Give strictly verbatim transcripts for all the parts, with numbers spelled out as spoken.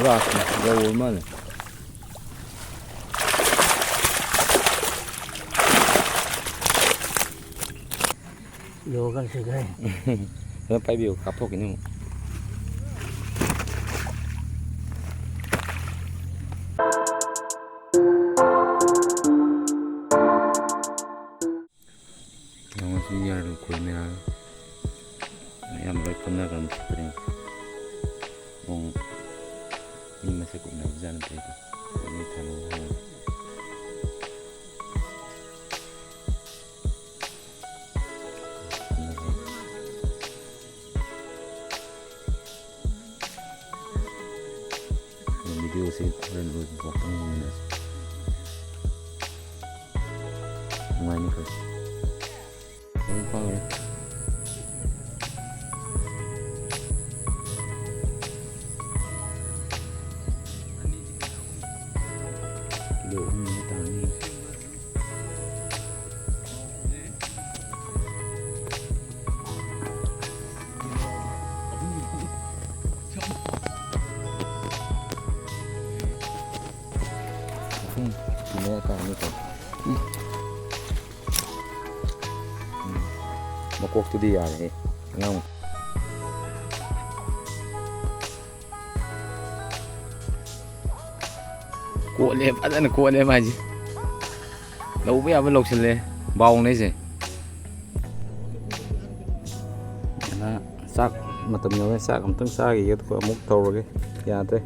ꯂꯥꯛꯄꯅꯤ, ꯌꯧꯔ ꯃꯥꯜꯂꯦ꯫ ꯌꯣꯒꯥꯁꯦ ꯈꯔ꯫ ꯈꯔ ꯄꯥꯏꯕꯤꯌꯨ, ꯀꯥꯞꯊꯣꯛꯈꯤꯅꯤ ꯑꯃꯨꯛ꯫ ꯉꯁꯤ ꯌꯥꯔꯣꯏ, ꯈꯣꯏ ꯃꯌꯥꯝ, ꯃꯌꯥꯝ ꯂꯣꯏ ꯐꯝꯅꯈ꯭ꯔꯕꯅꯤ꯫ ꯅꯣꯡ, ꯃꯤ ꯃꯁꯛ ꯎꯅꯕꯖꯥꯠ ꯅꯠꯇꯦ ꯑꯗꯣ꯫ ꯃꯤ ꯊꯥꯅꯕ ꯍꯧꯔꯦ꯫ ꯚꯤꯗꯤꯑꯣꯁꯤ ꯍꯣꯔꯦꯟ ꯂꯣꯏꯗ꯭ꯔꯤꯐꯥꯎ ꯌꯦꯡꯃꯤꯟꯅꯁꯤ꯫ ꯅꯨꯡꯉꯥꯏꯅꯤꯀꯣ꯫ ꯂꯣꯏ ꯐꯥꯈ꯭ꯔꯦ꯫ ꯀꯤꯂꯣ ꯑꯍꯨꯝ ꯃꯌꯥ ꯇꯥꯔꯅꯤ꯫ ꯑꯍꯨꯝ ꯀꯤꯂꯣ ꯃꯌꯥ ꯇꯥꯔꯅꯤꯀꯣ꯫ ꯎꯝ꯫ ꯎꯝ꯫ ꯃꯀꯣꯛꯇꯨꯗꯤ ꯌꯥꯔꯦꯍꯦ꯫ ꯑꯉꯥꯡ꯫ ꯀꯣꯠꯂꯦ, ꯐꯖꯅ ꯀꯣꯠꯂꯦ ꯃꯥꯏꯁꯦ꯫ ꯂꯧꯕ ꯌꯥꯕ ꯂꯧꯁꯤꯜꯂꯦ꯫ ꯕꯥꯎꯅꯦꯁꯦ꯫ ꯑꯗ ꯆꯥꯛ ꯃꯇꯝ ꯌꯧꯔꯦ꯫ ꯆꯥꯛ ꯑꯝꯇꯪ ꯆꯥꯈꯤꯒꯦ, ꯑꯗꯨꯒ ꯑꯃꯨꯛ ꯇꯧꯔꯒꯦ꯫ ꯌꯥꯗ꯭ꯔꯦ꯫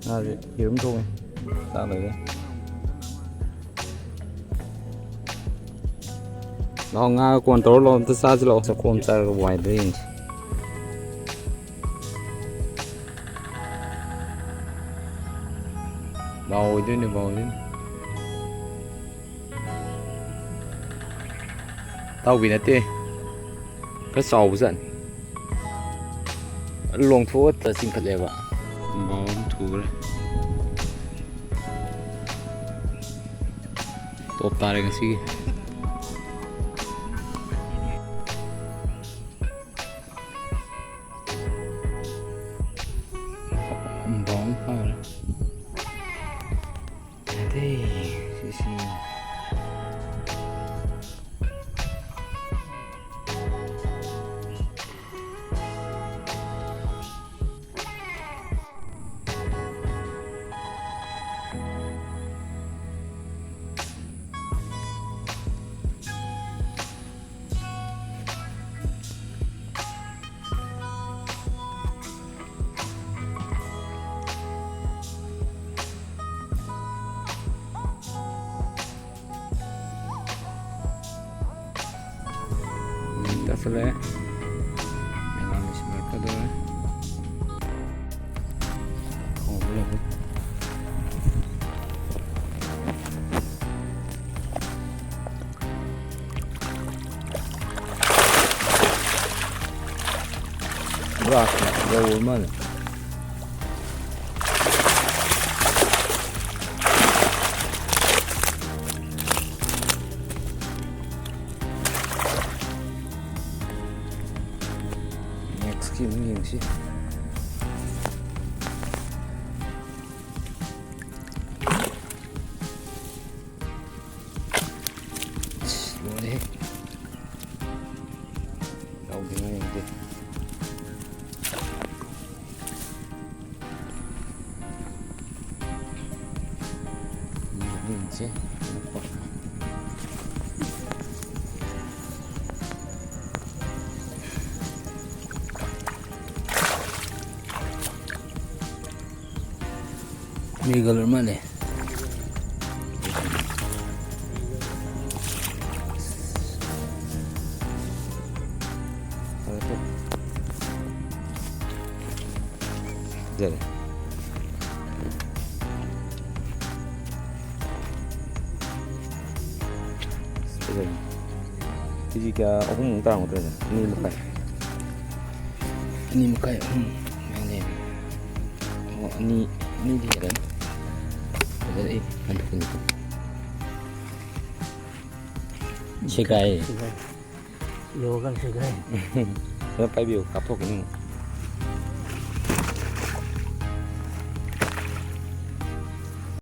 ꯉꯥꯁꯦ ꯌꯦꯔꯨꯝ ꯊꯣꯡꯉꯦ꯫ ꯆꯥꯛ ꯂꯣꯏꯔꯦ꯫ ꯂꯥꯛꯑꯣ, ꯉꯥꯒ ꯀꯣꯟ ꯇꯧꯔ ꯂꯥꯛꯑꯣ, ꯑꯝꯇ ꯆꯥꯁꯤ ꯂꯥꯛꯑꯣ꯫ ꯆꯥꯛꯈꯣꯝ ꯆꯥꯔꯒ ꯋꯥꯏꯗ꯭ꯔ ꯌꯦꯡꯁꯤ꯫ ꯕꯥꯎ ꯑꯣꯏꯗꯣꯏꯅꯦ, ꯕꯥꯎ ꯑꯣꯏꯗꯣꯏꯅꯦ꯫ ꯑꯇꯥꯎꯕꯤ ꯅꯠꯇꯦ꯫ ꯈꯔ ꯆꯥꯎꯕ ꯖꯥꯠꯅꯤ꯫ ꯂꯣꯡꯊꯣꯛꯑ ꯆꯤꯡꯈꯠꯂꯦꯕ꯫ ꯕꯥꯎ ꯑꯃ ꯊꯨꯈ꯭ꯔꯦ꯫ ꯇꯣꯞ ꯇꯥꯔꯦ ꯉꯁꯤꯒꯤ꯫ ꯕꯥꯎ ꯑꯃ ꯆꯥꯁꯜꯂꯛꯑꯦ꯫ ꯃꯦꯔꯥꯃꯦꯁ ꯂꯣꯏꯔꯛꯀꯗꯧꯔꯦ꯫ ꯍꯥꯎꯕ ꯂꯣꯏꯔꯦ꯫ ꯕ꯭ꯔꯥꯁ ꯌꯧꯕ ꯃꯥꯜꯂꯦ꯫ ꯅꯦꯛꯁꯀꯤ ꯑꯃꯨꯛ ꯌꯦꯡꯁꯤ꯫ ꯑꯁ, ꯂꯣꯏꯔꯦꯍꯦ꯫ ꯌꯥꯎꯗꯦ, ꯉꯥ ꯌꯥꯎꯗꯦ꯫ ꯌꯦꯡꯁꯦ꯫ ꯃꯤꯒꯜ ꯃꯥꯜꯂꯦ꯫ ꯐꯖꯔꯦ꯫ ꯐꯖꯔꯦ꯫ ꯀꯦꯖꯤ ꯀꯌꯥ? ꯑꯍꯨꯝꯃꯨꯛ ꯇꯥꯔꯝꯒꯗ꯭ꯔꯅꯦ? ꯑꯅꯤ ꯃꯈꯥꯏ꯫ ꯑꯅꯤ ꯃꯈꯥꯏ, ꯑꯍꯨꯝ ꯃꯌꯥ ꯂꯩꯔꯝꯃꯦ꯫ ꯑꯣ, ꯑꯅꯤ, ꯑꯅꯤꯗꯤ ꯍꯦꯜꯂꯅꯤ꯫ ꯐꯖꯔꯛꯏ꯫ ꯍꯟꯗꯛꯀꯤꯅꯤꯀꯣ꯫ ꯁꯦꯒꯥꯏ꯫ ꯁꯦꯒꯥꯏ꯫ ꯌꯣꯒꯥ ꯁꯦꯒꯥꯏ꯫ ꯈꯔ ꯄꯥꯏꯕꯤꯌꯨ, ꯀꯥꯞꯊꯣꯛꯈꯤꯅꯤ ꯑꯃꯨꯛ꯫